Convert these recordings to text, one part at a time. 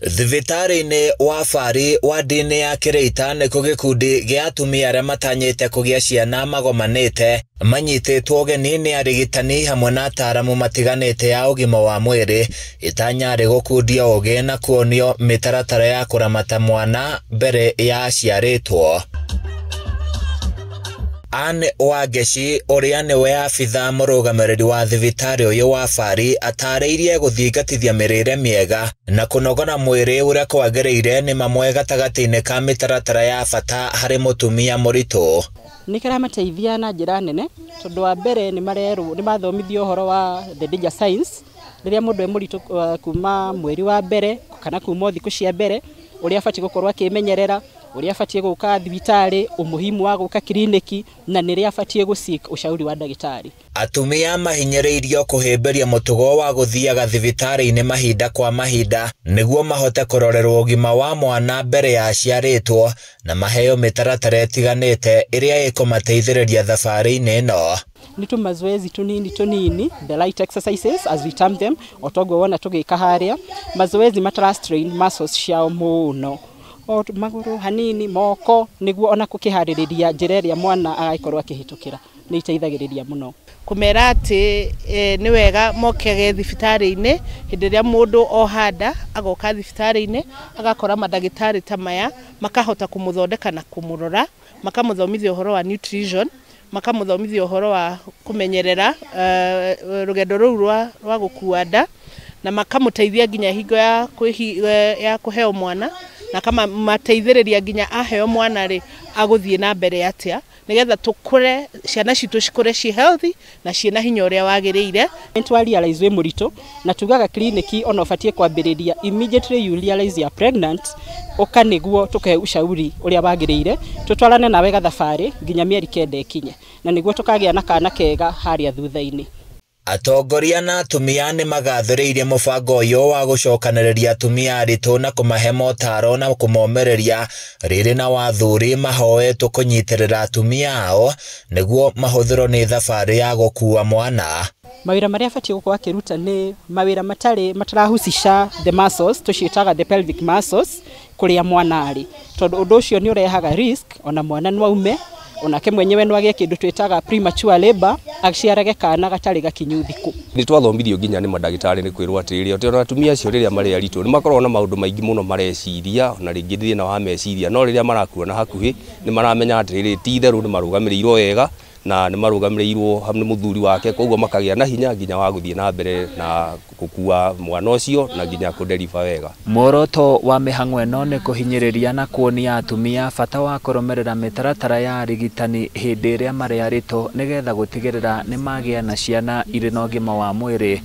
Thibitarĩ-inĩ wa Bari wadi-inĩ ya Kĩrĩita nĩkuo gĩkundi gĩa atumia arĩa matanyĩte kũgĩa ciana magomanĩte manyitĩtwo ũgeni nĩ arigitani hamwe na ataaramu matiganĩte ya ũgima wa mwĩrĩ itanya rĩ gũkundio ũgĩ na kuonio mĩtaratara ya kũramata mwana mbere ya aciarĩtwo. Anne Wangeci ũrĩa nĩwe abithaa mũrũgamĩrĩri wa thibitarĩ ũyũ wa Bari atarĩirie gũthingatithia mĩrĩre mĩega na kũnogora mwĩrĩ ũrĩa kwagĩrĩire nĩ mamwe gatagatĩ-inĩ ka mĩtaratara ya bata harĩ mũtumia mũritũ. Nĩ kĩramateithia na njĩra nene tondũ wa mbere nĩ marerwo nĩ mathomithio ũhoro wa the danger signs rĩrĩa mũndũ e mũritũ kuma mweri wa mbere kana kuma thikũ cia mbere ũrĩa abatiĩ gũkorwo akĩmenyerera ũrĩa abatiĩ gũka thibitarĩ umuhimu wa gũka kiriniki na nĩrĩa abatiĩ gũ-seek ushauri wa ndagĩtarĩ. Atumia mahinyĩrĩirio kũhĩmbĩria mũtugo wa gũthiaga thibitarĩ-inĩ mahinda kwa mahinda nĩguo mahote kũrorerwo ũgima wa mwana mbere ya aciarĩtwo na maheo mĩtaratara ĩtiganĩte ĩrĩa ĩkũmateithĩrĩria thabarĩ-inĩ ĩno. Nĩ tũmazoezi tũnini tũnini, the light exercises as we term them, o toguo wona tũgĩka harĩa mazoezi matara strain muscles ciao mũno o magũrũ hanini moko nĩguo ona kũkĩharĩrĩria njĩra ĩrĩa mwana agagĩkorwo akĩhĩtũkĩra nĩ iteithagĩrĩria mũno. Kũmera atĩ nĩ wega mokage thibitarĩ-inĩ hĩndĩ ĩrĩa mũndũ oha nda agoka thibitarĩ-inĩ agakora mandagĩtarĩ ta maya makahota kũmũthondeka na kũmũrora makamũthomithia ũhoro wa nutrition makamũthomithia ũhoro wa kũmenyerera rũgendo rũu rwa gũkua nda na makamũteithia nginya hingo ya kũheo mwana na kama mateithĩrĩria nginya aheo mwana rĩ agũthiĩ na mbere atĩa nĩgetha tũkũre ciana citũ cikũre ci healthy na ciĩna hinya ũrĩa wagĩrĩire. Twa realize wĩ mũritũ na tugaga kiriniki ona ũbatiĩ kwambĩrĩria immediately you realize you are pregnant ũka nĩguo tũkahe ushauri ũrĩa wagĩrĩire tũtwarane nawe gathabarĩ nginya mĩeri 9 ĩkinye na nĩguo tũkagĩa na kana kega harĩa thutha-inĩ. Atongoria na atumia nĩ magathĩrĩirie mũbango ũyũ wa gũcokanĩrĩria atumia aritũ na kũmahe motaro na kũmomĩrĩria rĩrĩ na wathuri mahoetwo kũnyitĩrĩra atumia ao nĩguo mahũthĩrwo nĩ thabarĩ ya gũkua mwana. Mawĩra marĩa abatiĩ gũkorwo akĩruta nĩ mawĩra matarĩ matarahusisha the muscles tũciĩtaga the pelvic muscles kũrĩa mwana arĩ tondũ ũndũ ũcio nĩ ũrehaga risk ona mwana no aume onake mwenyewe no agĩe kĩndũ twĩtaga premature labor aciarage kana gatarĩ gakinyu thikũ. Nĩ twathomithirio nginya nĩ mandagĩtarĩ nĩ kwĩrwo atĩrĩrĩ atĩ ona atumia acio rĩrĩa marĩ aritũ nĩ makoragwo na maũndũ maingĩ mũno mareciria na rĩngĩ thĩna wa meciria no rĩrĩa marakuona hakuhĩ nĩ maramenya atĩrĩrĩ ti itherũ nĩ marũgamĩrĩirwo wega na nĩ marũgamĩrĩirwo nĩ mũthuri wake koguo makagĩa na hinya nginya wa gũthiĩ na mbere na gũkua mwana ũcio na nginya kũdeliver wega. Muoroto wa mĩhang'o ĩno nĩ kũhinyĩrĩria na kuonia atumia bata wa kũrũmĩrĩra mĩtaratara ya arigitani hĩndĩ ĩrĩa marĩ aritũ nĩgetha gũtigĩrĩra nĩ magĩa na ciana irĩ na ũgima wa mwĩrĩ.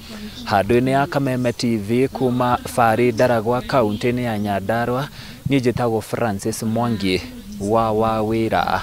Handũ-inĩ ya Kameme TV kuma Bari Ndaragwa kaunti-inĩ ya Nyandarua, niĩ njĩtagwo Francis Mwangi wa Wawĩra.